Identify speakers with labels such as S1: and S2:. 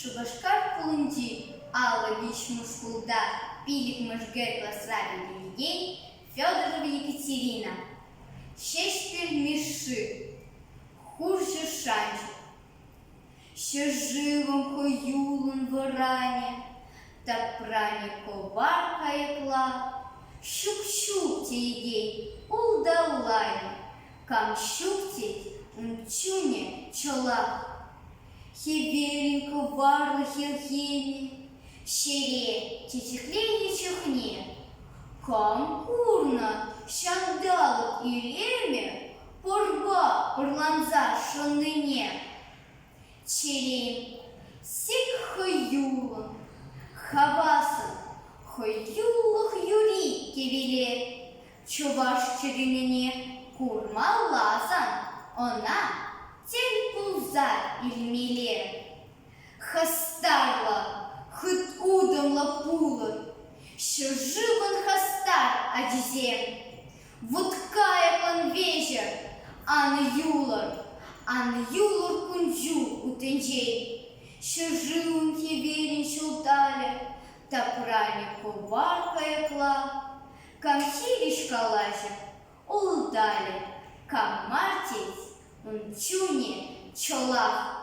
S1: Шупашкар хулинчи 53-мӗш шкулта пиллӗкмӗш Г класра вӗренекен Федорова Екатерина, Ҫеҫпӗл Мишши, Хурҫӑ шанчӑк. Ҫӗршывӑм хӑюллӑн вӑранӗ, тапранӗ кӑвар кайӑкла, ҫук-ҫук теекен улталанӗ, кам ҫук тет, ун чунӗ чӑлах. Хӗвелӗн кӑварлӑ хӗлхемӗ ҫӗре чечекленнӗ чухне кам курнӑ ҫанталӑк илемӗ пӑрпа пӑрланса шӑннине? Чӗрем сик хӑюллӑн, хаваслӑн хӑюлӑх юри кӗвеле чӑваш чӗрине курмалласан ӑна тӗл пулса илмелле. Хастарлӑ, хыт утӑмлӑ пулӑр, ҫӗршывӑн хастар ачисем. Вут-кайӑклӑн веҫӗр, ан юлӑр, ан юлӑр кун-ҫул утӗнчен. Ҫӗршывӑм хӗвелӗн ҫулталӗ, тапранӗ кӑвар кайӑкла. Кам хирӗҫ калаҫӗ, улталӗ, кам мар тет, ун чунӗ чӑлах.